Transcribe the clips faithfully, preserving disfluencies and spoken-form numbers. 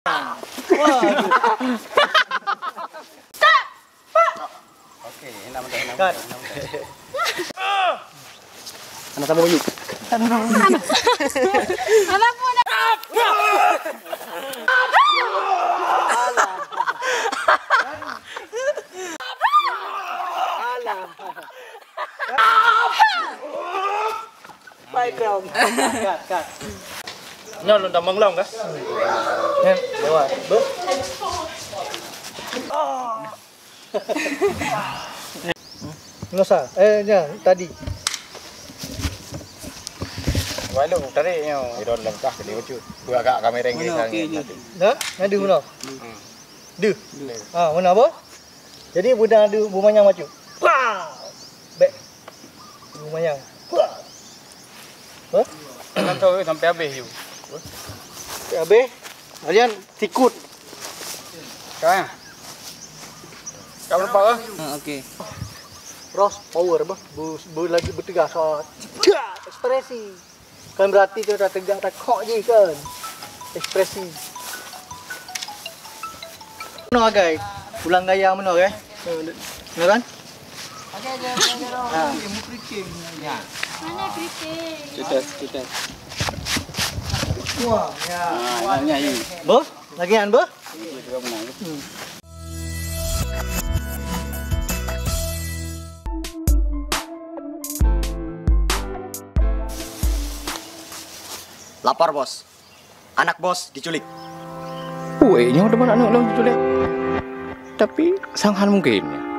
Oke, enak betul, enak betul, enak betul. Anak sama yuk. Anak pun. Baik dong. Kat, kat. Nyoe lôn tamong lom kah? Nyoe, lewat. Beuh. Nggak usah. Eh, nyan, tadi. Walau tadi nyoe. Idon lengkah tadi wujud. Dua agak kamera yang Mana? Okey, tadi. Dah? Ada mana? Hmm. Deh. Deh. Ah, mana apa? Jadi, budak ada bumanyang macam. Pah! Bek. Bumanyang. Pah! Hah? Jangan tahu sampai habis you. Sampai habis. Kalian sikut. Kau ya? Kau nampak ke? Ha, okey. Ros power bah. Bu, bu lagi bertegas. Ah. Ekspresi. Kan berarti tu dah tegak, dah kok je kan. Ekspresi. Meunoe, guys. Pulang gaya meunoe, guys. Benar kan? Ha. Mana keriting? Kita, kita. Wah, ya. Ha, yang nyanyi. Boh, lagi kan, boh? Hmm. Lapor, Bos. Anak Bos diculik. Weh, nyoe teuma aneuk lôn diculik. Tapi, sang han mungkin.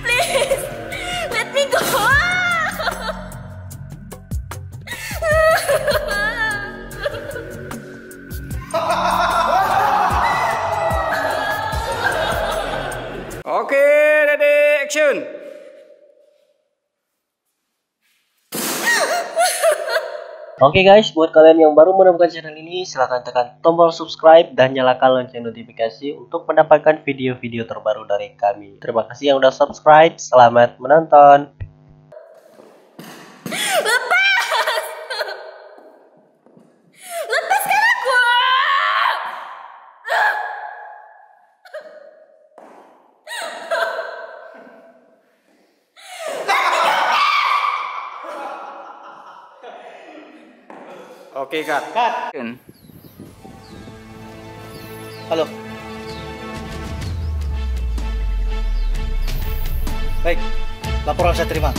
Please, let me go. Oke, ready, action. Oke guys, buat kalian yang baru menemukan channel ini, silahkan tekan tombol subscribe dan nyalakan lonceng notifikasi untuk mendapatkan video-video terbaru dari kami. Terima kasih yang udah subscribe, selamat menonton. Lepas! Lepaskan aku! Oke, cut. Cut. Halo. Baik, laporan saya terima.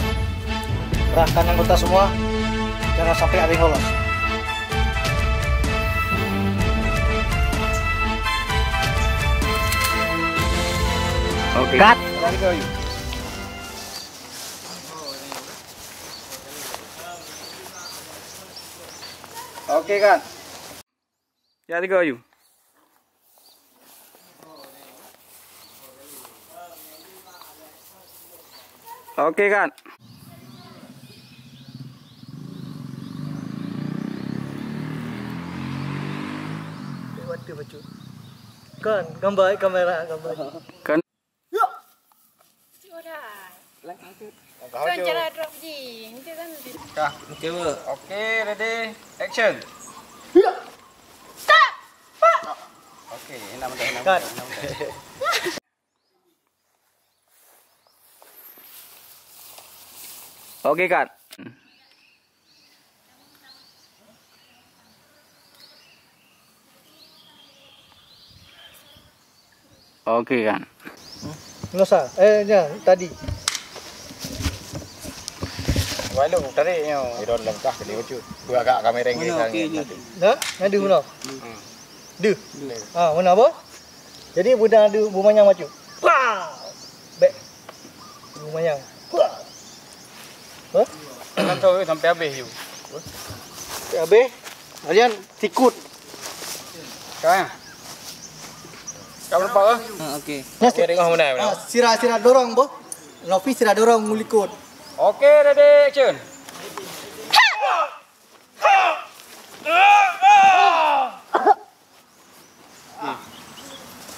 Kerahkan anggota semua, jangan sampai ada yang lolos. Oke. Cut. Oke, cut. Ya, tiga, ayu. Oke, cut. Kan, gambar kamera, gambar. Kan. Cik Orai. Langkah tu. Langkah Tuan tu. Cara drop ji. Macam mana tu? Kah, okey, ready, action. Stop! Pak! Okey, enam dah, enam dah, enam dah. Okey, cut. Okey, cut. Nggak usah. Eh, ya, tadi. Wai lôn tarék nyoe. Idon lengkah keu leucut. Peue agak kamera ngieng. Mana? Okey je. Dah? Dah deuh meunoe. Hmm. Deuh. Deuh. Ha, meunan boh. Jadi beuna deuh bumanyang bacut. Pah! Bèk. Bumanyang. Pah! Hah? Kan tu sampai habis ju. Sampai habis. Alian sikut. Kau ya? Kau nampak ke? Ha, okey. Okey, tengok mana, mana? Ha, sira, sira dorong boh. Nopi sira dorong ngon likot. Okey, ready, action.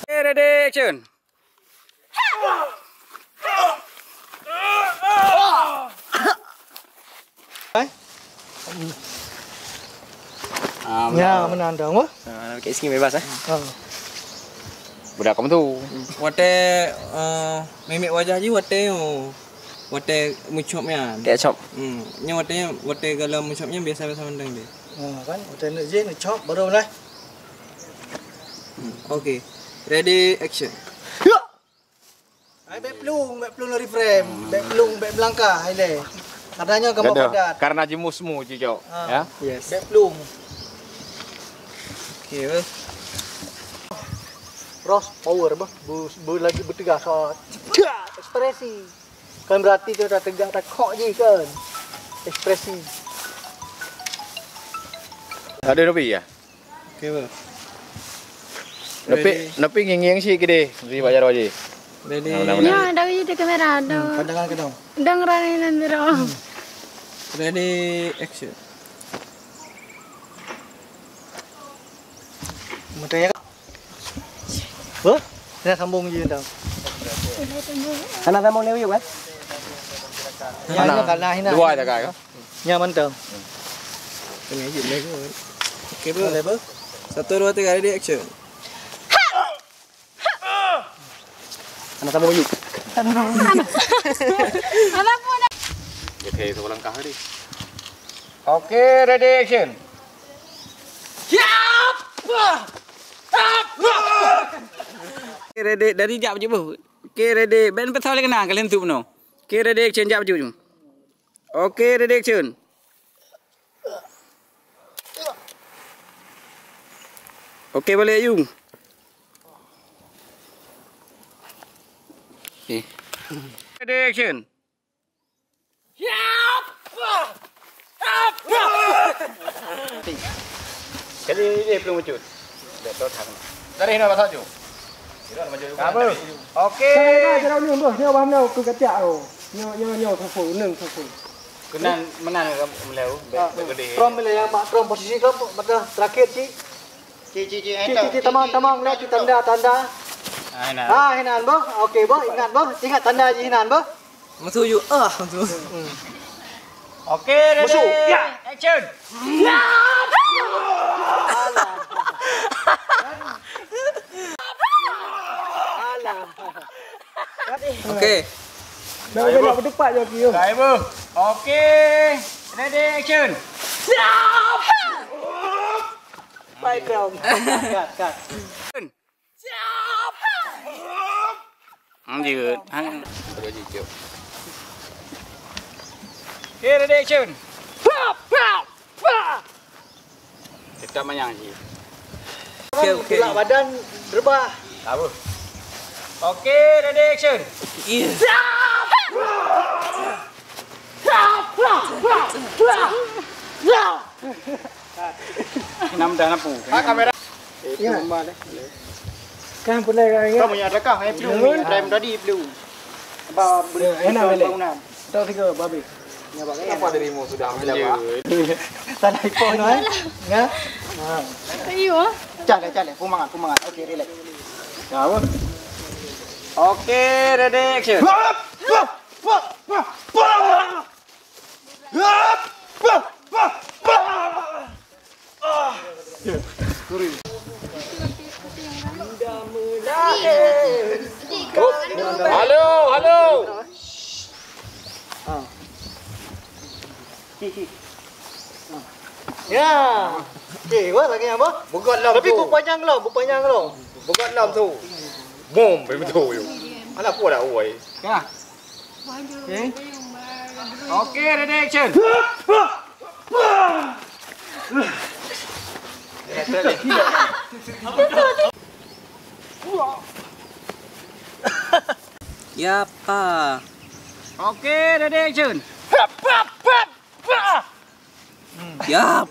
Okey, ready, action. Eh? Ah, ya, meunan. Meunan dong, wah. Ah, nak pakai skin bebas, eh? Ha. Budak kamu tu. Watèe, eh, mimik wajah jih watèe, oh, watèe meucop nyan. Watèe cop. Hmm, nyoe watèe, watèe galom meucop nyan biasa-biasa mantong deh. Ha, kan? Watèe neuk jih, neucop, baru lah. Hmm, okey. Ready, action. Ya! Hai, bèk plueng, bèk plueng lari frame, bèk plueng, bèk meulangkah, hai lé. Karena nyoe gambar padat. Karena jimusmu jijok, ha, ya. Yes. Bèk plueng. Okey, beuh. Ros power beuh, bu, bu lagi beuteugah saat. Ekspresi. Kan berarti tu dah tegak dah kok jih kan. Ekspresi. Ada lebih ya? Okey, beuh. Tapi, ready. Tapi ngieng-ngieng sih gede, di Pak Jarwo ji. Ready. Nah, mudah-mudahan. Ya, dah di kamera, dah. Hmm, pandangan ke dong? Dang rani nan biro. Hmm. Ready, action. Mata ya. Hah? Dah sambung je dah. Hana sambung lewat, kan? Ya, hana. Ya, kalah hina. Dua je, kan? Nyan mantong. Kena izin lagi, kan? Okey, beuh. Boleh, beuh. Satu, dua, tiga, ready, action. Anak sama yuk. Anak pun. Okey, tu langkah tadi. Okey, ready, action. Siap! Okey, ready, dari jak baju. Okey, ready. Ben pesan lagi nak kalian tu penuh. Okey, ready, action, jak baju. Okey, ready, action. Okey, balik, Yu. Okey. Ready, action. Kali ni belum muncul. Dah tahu tak. Dari hina pasal tu. Apa? Okey. Saya dah, dah ni, bos. Nyoe bah, nyoe keu kacak tu. Nyoe, nyoe, nyoe, sapu, neung sapu. Keunan meunan ka meuleu, bèk, ah, bèk gede. Trom meuleu, mak trom posisi trom, mata terakhir, cik. Cik, cik, cik, cik, cik, tamang, tamang, lihat, cik, tanda, tanda. Ah, hinan. Ah, hinan, boh. Okey, boh, ingat, boh. Ingat tanda jih hinan, boh. Musuh you, ah, musuh. Hmm. Okey, ready. Musuh, ya. Action. Ya. Alah. Alah. Okey. Dah, dah, dah, berdepan je, okey. Dah, ibu. Okey. Ready, action. Baik, Bro. Cut, cut. Lanjut. Hang. Okey, ready, action. Tetap manyang je. Okey, okey. Tulak badan rebah. Tahu. Okey, ready, action. Iya. Enam dah lampu. Ah, kamera. Eh, ya. Kan pernah kan, ya? Kamu yang rekam, eh, belum. Belum. Prime tadi, belum. Apa, ya, boleh enak, boleh. Bangunan. Tahu tiga, babi. Ya, Bang. Kenapa dirimu sudah menjawab? Salah iPhone, eh? Ya? Ha. Ayo, ah. Cale, cale. Kumangat, kumangat. Okey, relax. Ya, apa? Okey, ready, action. Halo, halo. Ya. Okey, wah lagi apa? Buka lom tu. Tapi beupanjang lom, beupanjang lom. Buka lom tu. Bom, betul. Alah, apa dah, oi? Ya. Okey. Oke, ready, action. Ya, Pa. Oke, ready, action. Ya.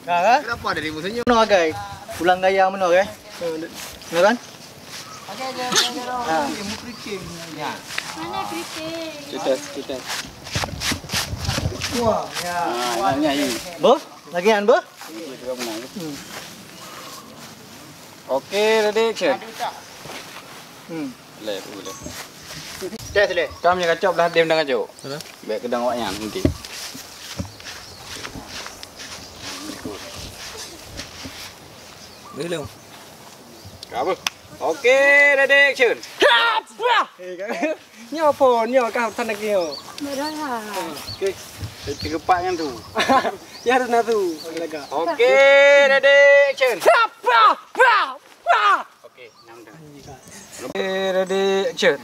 Nah, kan? Kenapa ada ribut senyum? Meunoe, guys. Pulang gaya meunoe, guys. Nah, kan? Ha. Mana kerikil? Kita, kita. Wah, ya. Nah, yang nyanyi. Beuh? Lagi kan, beuh? Itu juga benar. Hmm. Oke, ready, action. Hmm. Boleh, boleh. Dah, boleh. Kam nyang kacok dah dem dah kacok. Halo. Baik kedang awak nyan nanti. Belum. Apa? Oke, ready, action. Eh, nyoe phon, nyoe kah tan lagi nyoe. Marah lah. Oke. Tiga empat yang tu. Ya, harus natu. Oke, ready, action. Oke, nang dah. Oke, ready, action.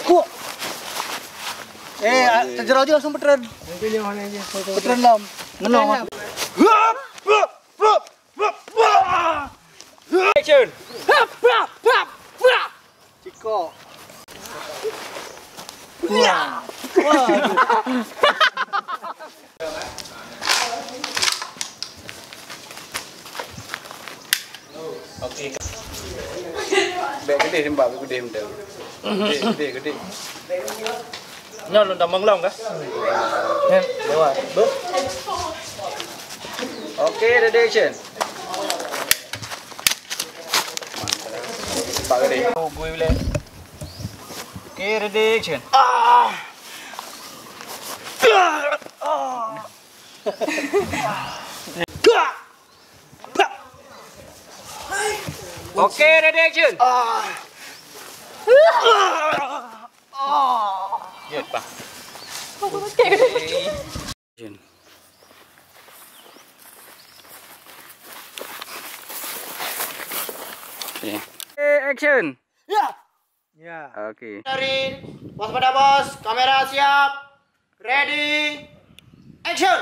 Kuk. Eh, ah, terjerau je langsung petren. Petren lom. Meunoe. Action. Cikok. Wah. Wah. Oke. Bèk keudéh teumbak, bèk keudéh mantong. Keudéh, keudéh, keudéh. Nyoe lôn tamong lom kah? Nyoe, lewat. Beuh. Oke, ready, action. Teumbak keudéh. Oh, gue boleh. Oke, ready, action. Ah! Ah! Oke, ready, action. Ya, Pak. Action. Oke. Eh, action. Ya. Ya. Oke. Dari waspada bos, kamera siap, ready, action.